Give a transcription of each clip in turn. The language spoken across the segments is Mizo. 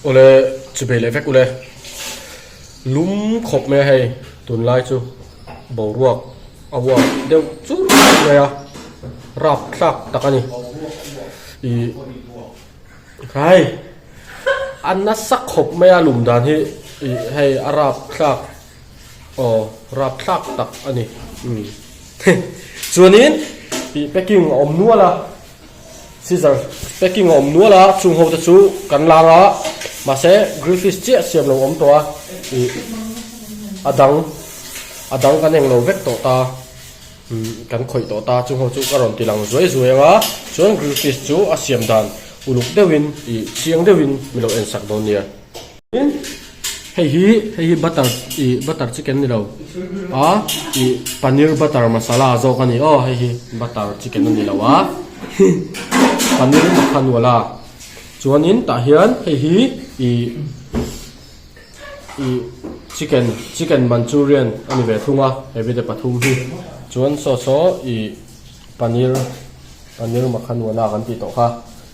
Awle chibei leh vek ule lum khawp mai a hei tunlai chu boruak a uak deuh chur mai a rap thlak tak a ni ih hai a nasa khawp mai a lum dan hi ih hei a rap thlak aw rap thlak tak a ni umm chuanin ih packing a awm nual a. Scissor packing a awm nual a, chung ho te chu kan lang a, mahse grill fish chiah siam lo awm tawh a, ih a dang a dang kan englo vek tawh ta, umm kan khawih tawh ta, chung ho chu ka rawn ti lang zuai zuai ang a, chuan grill fish chu a siam dan uluk deuhin ih chiang deuhin min lo en sak dawn nia. Tin, hei hi hei hi butter ih butter chicken ni lo a ih paneer butter masala zawk a ni aw hei hi butter chicken a ni lo a paneer makhanwala chuanin tah hian hei hi ih ih chicken chicken manchurian a ni ve thung a he video pathum hi chuan saw saw ih paneer paneer makhanwala kan tih tawh kha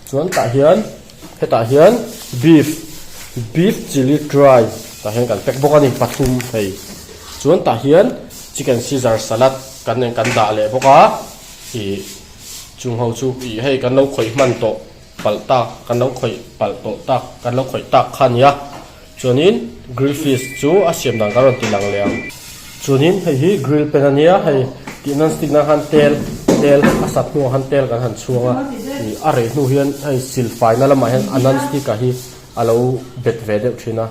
chuan tah hian. Hetah hian beef beef chilli dry tah hian kan pack bawk a ni pathum hei chuan tah hian chicken caesar salad kan eng kan dah leh bawk a ih chung ho chu ih hei kan lo khawih hman tawh palh tak kan lo khawih palh tawh tak kan lo khawih tak kha a nia chuanin grill fish chu a siam dan kan rawn ti lang leh ang chuanin hei hi grill pan a nia hei tih non stick nan khan tel tel a sat hnuah khan tel kan han chhuang a ih a reh hnu hian hei silfai na lamah hian a non stick ah hi a lo bet ve deuh thin a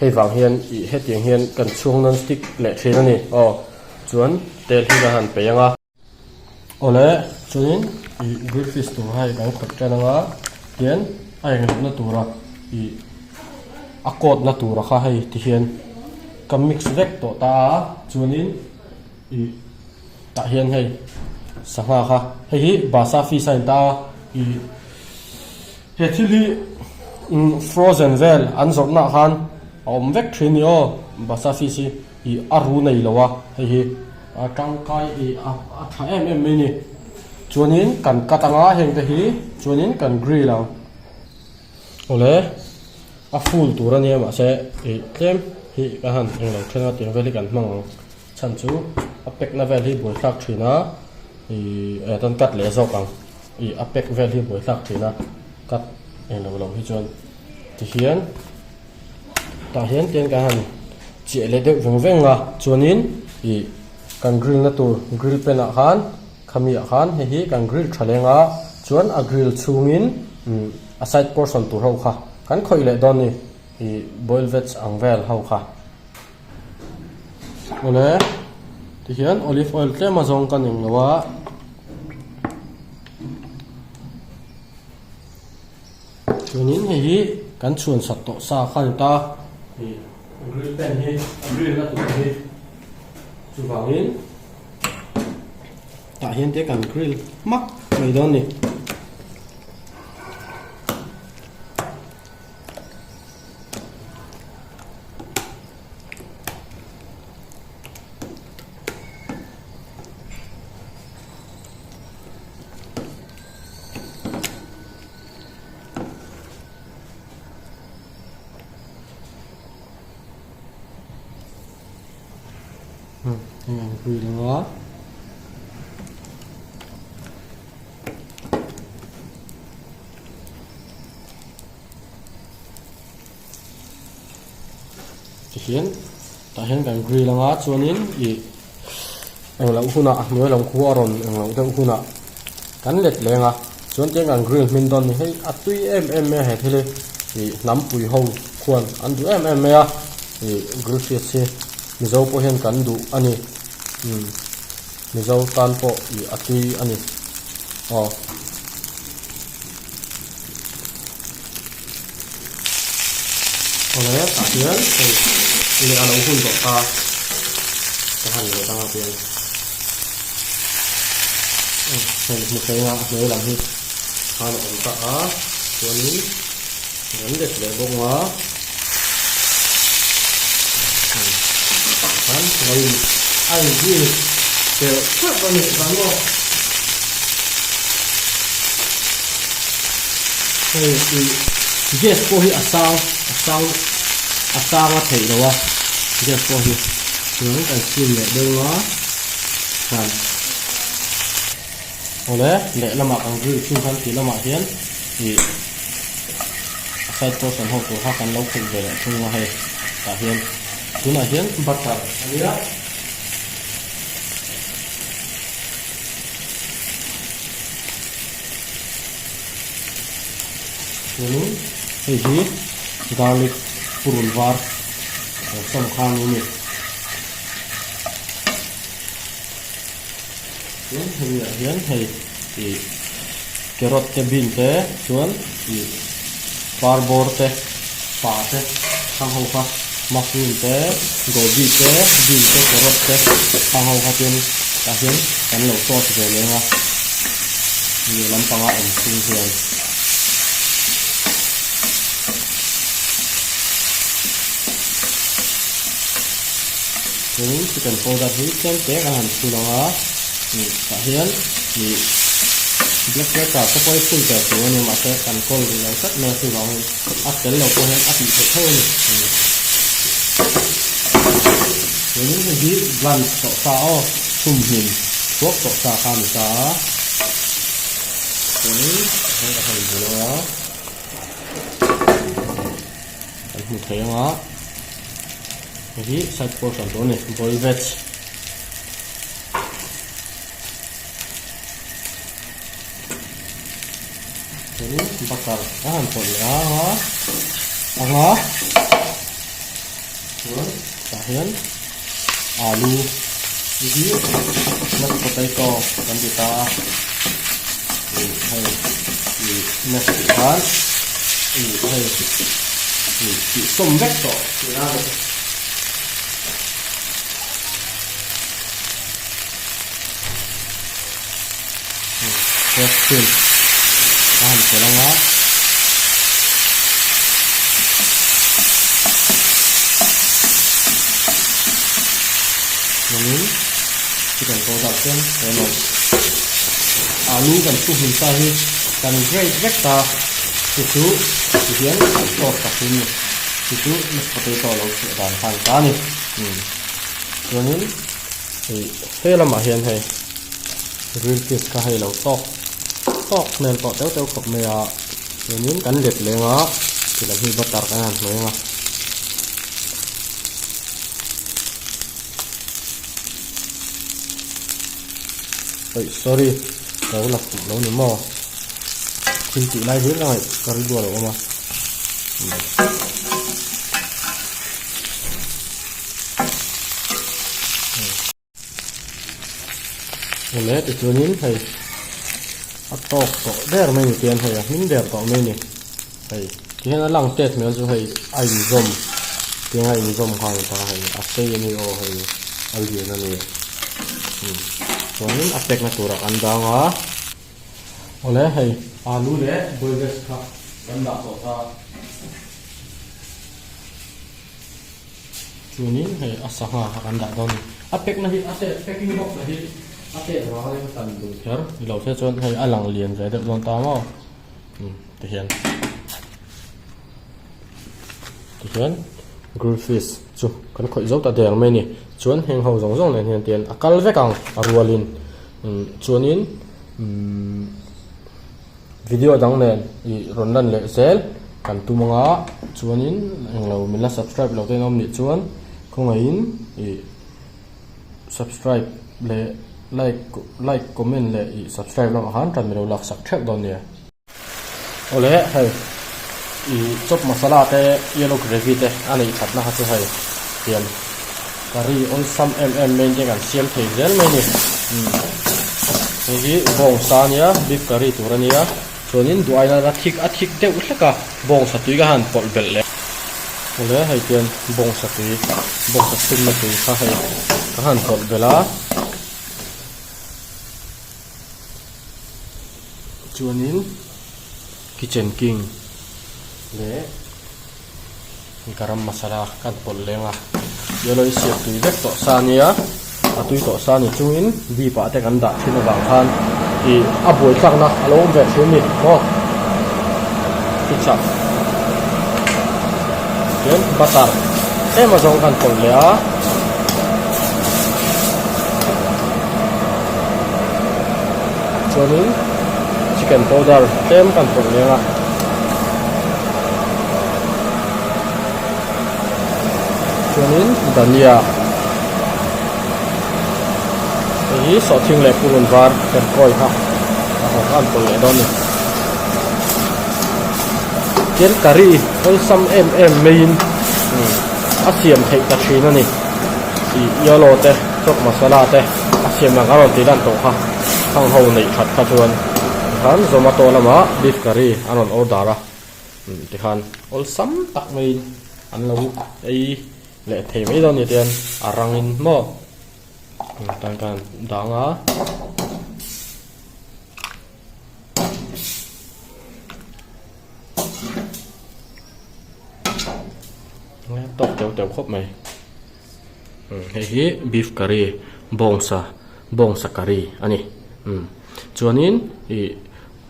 hei vang hian ih hetiang hian kan chhuang non stick leh thin a ni aw chuan tel hi kan han peih ang a. Awle chuanin ih grill fish tur kha hei kan khawih tan anga tian a englohna tura ih a coat na tura kha hei tihian ka mix vek tawh ta a chuanin ih tah hian hei sangha kha hei hi basa fish a inta a ih he thil hi umm frozen vel an zawrh nah khan a awm vek thin a ni aw basa fish hi. Ih a ru nei lo a, hei hi a tangkai ih a a tha em em mai a ni. Chuanin kan cut anga heng te hi chuanin kan grill ang. Awle a full tur a nia mahse ih tlem hi ka han englo then a tiang vel hi kan hmang ang. Chhan chu a pack na vel hi buaithlak thin a ih eh chuan cut leh zawk ang. Ih a pack vel hi buaithlak thin a cut englo lo hi chuan tihian. Tah hian tian kan han chiah leh deuh veng veng a chuanin ih kan grill na tur grill pan ah khan khami ah khan hei hi kan grill tha leng a chuan a grill chhungin umm a side portion tur ho kha kan khawih leh dawn a ni ih boil veg ang vel ho kha. Awle tihian olive oil tlem a zawng ka ning lo a. Chuanin hei hi kan chhuan sak tawh sa kha a ni ta. Ih grill pan hi a grill na tur hi chuvangin tah hian te kan grill hmak mai dawn a ni. Hei an grill anga tihian tah hian kan grill anga chuanin ih Engloh hunah a hnuai lam khu a rawn engloh deuh hunah kan let leng a, chuan tiang kan grill hmin dawn ni hei a tui em em mai a he thil hi ih hnampui ho khuan an duh em em mai a ih grill fish hi mizo pawh hian kan duh a ni umm mizo tan pawh ih a tui a ni aw. Awle tah hian hei leh a lo hun tawh ta ka han leh dang a pian hei hmu thei a hnuai lam hi khan a awm ta a chuanin an let leh bawk a khan lo in a in grill telh teuh a ni chuan maw hei ih. Gas pawh hi a sang a sang a sang a theih loh a gas pawh hi chuan kan sim leh deuh a khan awle lehlamah kan grill chhung khan tih lamah hian ih a side portion ho tur kha kan lo khuh ve leh thung a hei tah hian tunah hian butter a nia. Chuanin hei hi garlic purun var lo sawm kha a ni a ni. Chuan hemi ah hian hei ih carrot te bean te chuan ih parbawr te pa te khang ho kha mushroom te gobi te bean te carrot te khang ho kha chuan tah hian kan lo toss ve leng a leh lampanga awm chhung hian. Chuanin chicken powder hi tlem te kan han chhun ang a, ih tah hian ih black pepper te pawh hi chhun tel tur a ni mahse kan kawl rih lo tlat mai a chuvangin a tel lo pawh hian a tih theih tho a ni. Chuanin hei hi blanch tawh sa aw chhum hnim thuak tawh sa kha a ni ta a, chuanin tah hian ka han bul ang a. Kan hmu thei ang a, hei hi side portion tur a ni, boil veg. Chuanin butter a han pawlh leh ang a, ang a, chuan tah hian alu hei hi mashed potato kan ti ta a, ih hei ih mash tih khan ih hei ih tih sawm vek tawh tih a ni. Fresh cream a han telh ang a. Chuanin chicken powder tlem emaw alu kan chhuk hmun sa hi kan grate vek ta chu chu tihian sauce tak hi a ni chu chu mashed potato lo chhuah dan khan ta a ni chuanin ih he lamah hian hei Grilled fish kha hei lo tawk tawk hmel tawh teuh teuh khawp mai a chuanin kan let leng a ti lam hi butter kan han hnawih ang a. Oi sorry ka lo la fuh lo ni maw thil tih lai hlir ka ngaih ka rilru a lo awm a. Awle tichuanin hei a tawk tawh der mai ni tian hei a hming der tawh mai ni hei tihian a lang tet hmel chu hei a inzawm tiang a inzawm kha a ni ta hei a sei a ni aw hei a lian a ni chuanin a pekna turah kan dang a awle hei alu leh boiled kha kan dah tawh ta. Chuanin hei a sangha kha kan dah dawn a ni. A pack na hi a tet packing box na hi a tet vang a kan duh kher ni lo se chuan hei a lang lian ve deuh dawn ta maw umm tihian tihian grill fish chu kan khawih zo ta der mai a ni. Chuan heng ho zawng zawng nen hian tihian a kal vek ang a rualin umm chuanin umm. Video dang nen ih rawn lan leh zel kan tum anga chuanin englo min la subscribe lo te in awm nih chuan khawngaihin ih subscribe leh like like comment leh ih subscribe lamah khan tan milo laksak theuh dawn nia. Awle hei ih chop masala te yellow gravy te a neih thatna kha chu hei hian curry awlsam em em mai te kan siam thei zel mai a ni hei hi bawngsa a nia beef curry tur a nia chuanin duh aina a thik a thik deuh hlek a bawngsa tui ka han pawlh belh leh awle hei chuan bawngsa tui bawngsa chhumna tui kha hei ka han pawlh belh a chuanin kitchen king leh. Garam masala kan pawlh leng a, yellow hi siam tui vek tawh sa ania, a tui tawh sa ni chungin dip ah te kan dah thin avang khan ih a buaithlakna a lo awm ve thin a ni maw. Khi chah. Tichuan butter tlem azawng kan pawlh leh a. Chuanin chicken powder tlem kan pawlh leh a. Chuanin dhania hei hi sawhthing leh purun var kerkawi kha a haw kha an pawlh leh dawn a ni. Tian curry awlsam em em maiin a siam theih ta thin a ni. Ih yellow te chop masala te a siam ang a rawn tih lan tawh kha khang ho neih that kha chuan tikhan zomato lamah beef curry an rawn order a tikhan awlsam tak maiin an lo ei leh thei mai dawn a ni tian a rangin maw tan khan dang a. Tawk teuh teuh khawp mai hei hi beef curry bawngsa bawngsa curry a ni chuanin ih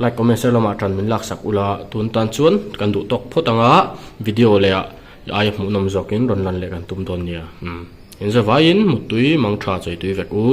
like comment share lamah tan min laksak ula tun tan chuan kan duh tawk phawt anga video leh ah aia hmuhnawm zawkin rawn lan leh kan tum dawn nia inzavaiin muttui mangtha chawitui vek u.